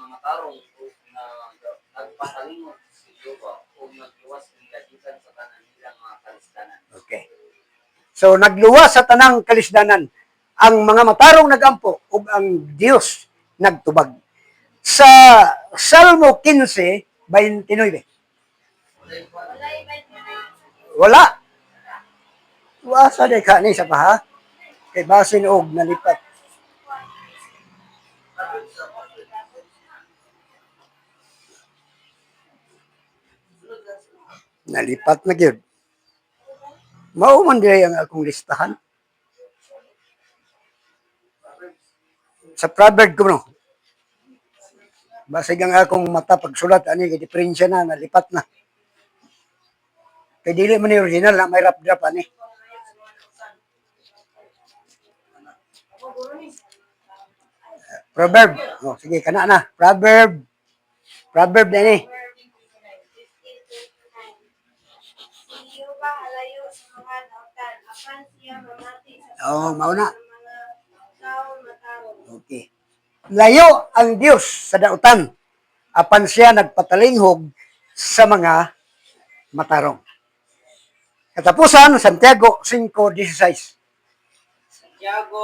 mga matarong ug na nagpatalingog si Jehova ug nagluwas nila gikan sa tanan nilang mga kalisdanan. Okay. So nagluwas sa tanang kalisdanan ang mga matarong nagampo ug ang Dios nagtubag. Sa Salmo 15:29. Wala. Wasa di ka ni sa pa ha? Kay basin og nalipat. Nalipat na gyud. Mao man diay ang akong listahan. Sa proverb ko no. Basig ang akong mata pagsulat ani kay diferensya na, nalipat na. Kay dili man ni original na may rap drop ani. Proverb. Oh, sige kana na. Proverb. Proverb na ni. Si Jehova halayo sa mga dautan, apan siya mamati sa Oh, mao na. sa mga tawo matarong. Okay. Layo ang Dios sa dautan apan siya nagpatalinghog sa mga matarong. Katapusan, Santiago 5:16. Santiago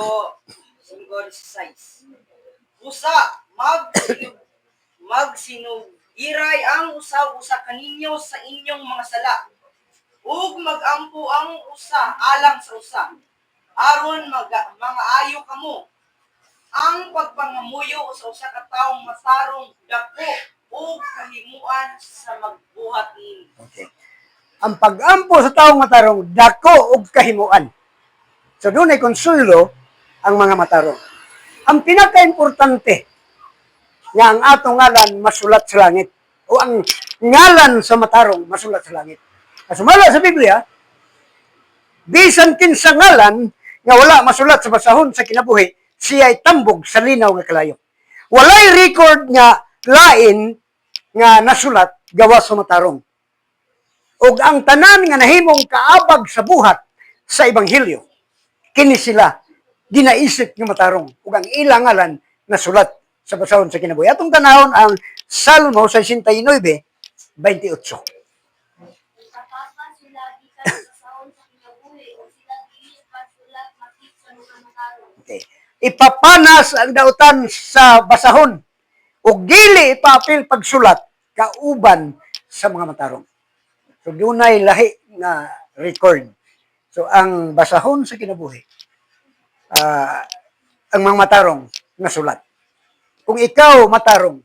5:16. Usa magsinugiray ang usa-usa kaninyo sa inyong mga sala ug magampo ang usa alang sa usa aron mga ayo kamo. Ang pagpangamuyo sa usa ka tawo matarong dako ug kahimuan sa magbuhat nini. Okay. Ang pag-ampo sa taong matarong, dako og kahimuan. So doon ay konsuelo ang mga matarong. Ang pinaka-importante nga ang atong ngalan masulat sa langit o ang ngalan sa matarong masulat sa langit. Kasumala sa Biblia, bisan kinsa ngalan nga wala masulat sa basahon sa kinabuhi, siya ay tambog sa linaw nga kalayo. Walay record nga lain nga nasulat gawas sa matarong. Ug ang tanan nga nahimong kaabag sa buhat sa ebanghelyo, kini sila ginaisip nga matarong ug ang ilang ngalan nasulat sa basahon sa kinabuhi. Atong tanawon ang Salmo 69:28. Ipapapa sila gikan sa saon sa kinabuhi ug sila dili pasulat makit sa mga matarong. Okay. Ipapanas ang dautan sa basahon ug dili ipapil pagsulat kauban sa mga matarong. So dunay lahi nga record. So ang basahon sa kinabuhi, ang mga matarong nasulat. Kung ikaw matarong,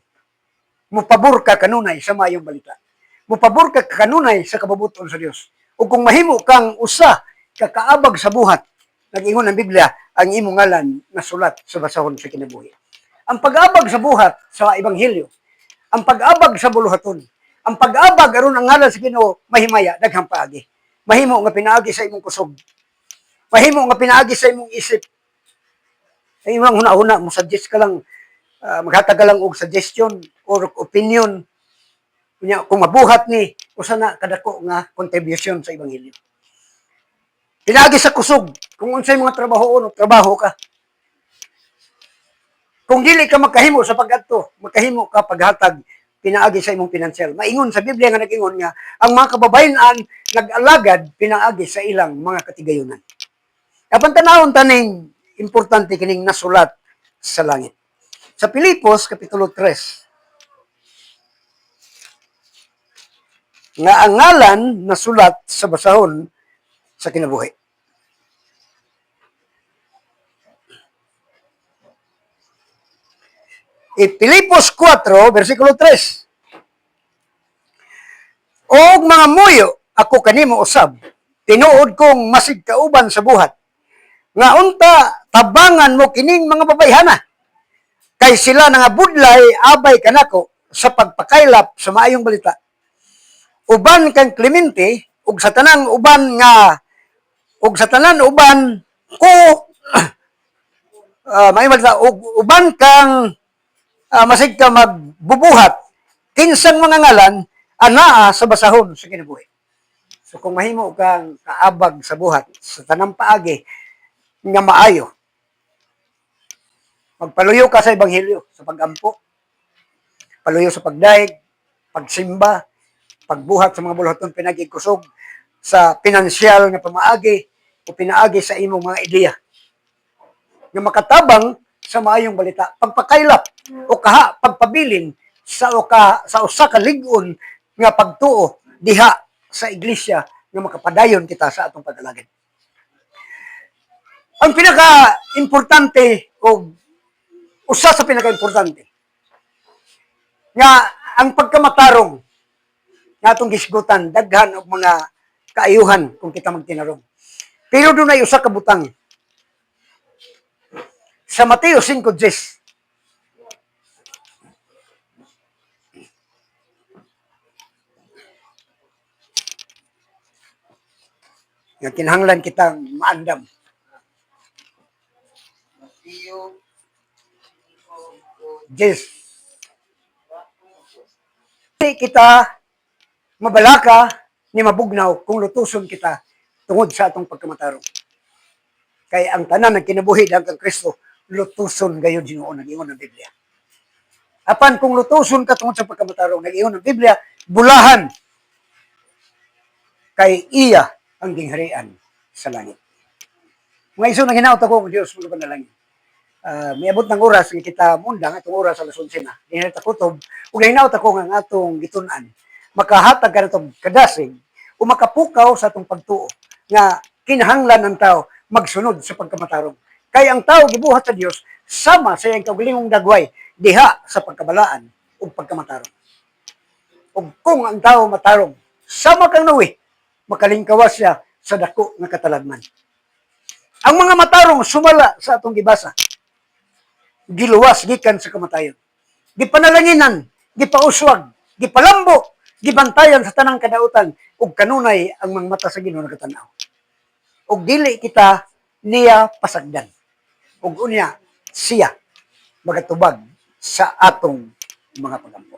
mupabor ka kanunay sa maayong balita. Mupabor ka kanunay sa kabubuton sa Dios. O kung mahimo kang usa ka kaabag sa buhat, nag-ingon ang Biblia, ang imong ngalan nasulat sa basahon sa kinabuhi. Ang pag-abag sa buhat sa ebanghelyo, ang pag-abag sa buluhaton, ang pag-abag aron ang ngalan sa Ginoo mahimaya daghang paagi. Mahimo nga pinaagi sa imong kusog. Mahimo nga pinaagi sa imong isip. Sa imong huna-huna mo suggest ka lang, maghatag ka lang og suggestion or opinion. Unya kung mabuhat ni usa na kadako nga contribution sa ebanghelyo. Pinaagi sa kusog kung unsay mga trabaho o trabaho ka. Kung dili ka makahimo sa pag-adto, makahimo ka paghatag pinaagi sa imong pinansyal. Maingon sa Biblia nga nag-ingon nga ang mga kababayen-an nag-alagad pinaagi sa ilang mga katigayunan. Apan tanawon taning importante kining nasulat sa langit. Sa Pilipos kapitulo 3 nga ang ngalan nasulat sa basahon sa kinabuhi. E Pilipos 4, versikulo 3. Og mga muyo, ako kanimo usab, tinuod kong masig kauban sa buhat. Nga unta, tabangan mo kining mga babayhana. Kay sila nangabudlay abay kanako sa pagpakaylap sa maayong balita. Uban kang Clemente ug sa tanan uban nga ug sa tanan uban ko maayong balita ug uban kang masig ka magbubuhat kinsang mga ngalan anaa sa basahon sa kinabuhi. So kung mahimo kang kaabag sa buhat sa tanang paagi nga maayo, magpaluyo ka sa ebanghelyo sa pagampo. Paluyo sa pagdaig, pagsimba, pagbuhat sa mga buluhaton pinaagi kusog, sa pinansyal nga pamaagi o pinaagi sa imong mga ideya nga makatabang sa maayong balita, pagpakaylap o kaha pagpabilin sa o ka, sa usa ka lig-on nga pagtuo diha sa iglesia nga makapadayon kita sa atong pag-alagad. Ang pinaka-importante o usa sa pinaka-importante nga ang pagkamatarong nga atong gisgutan, daghan og mga kaayuhan kung kita magtinarong. Pero dunay usa ka butang sa Mateo 5:10. Nga kinahanglan kitang maandam. Mateo 10. Di kita mabalaka ni mabugnaw kung lutuson kita tungod sa atong pagkamatarong. Kay ang tanan ng kinabuhi kang Kristo, lutuson gayon hinuon, nag-ingon ng Biblia. Apan kung lutuson ka tungod sa pagkamatarong, nag-ingon ng Biblia, bulahan kay iya ang gingharian sa langit. Mga iso nang hinaut ako, Diyos, mga panalangin. Miabot ng oras nga kita mundang atong oras alas 11 na. Di na ta kutob ug hinaut ako nga ang atong gitun-an makahatag kanatong kadasig o makapukaw sa atong pagtuo nga kinahanglan ang tao magsunod sa pagkamatarong. Kay ang tao gibuhat sa Dios sama sa iyang kaugalingong dagway diha sa pagkabalaan ug pagkamatarong. Ug kung ang tao matarong sama kang Noe, makalingkawas siya sa dako nga katalagman. Ang mga matarong sumala sa atong gibasa, giluwas gikan sa kamatayon. Gipanalanginan, gipauswag, gipalambo, gibantayan sa tanang kadautan ug kanunay ang mga mata sa Ginoo nagatan-aw. Ug dili kita niya pasagdan. Ug unya siya magatubag sa atong mga pagampo.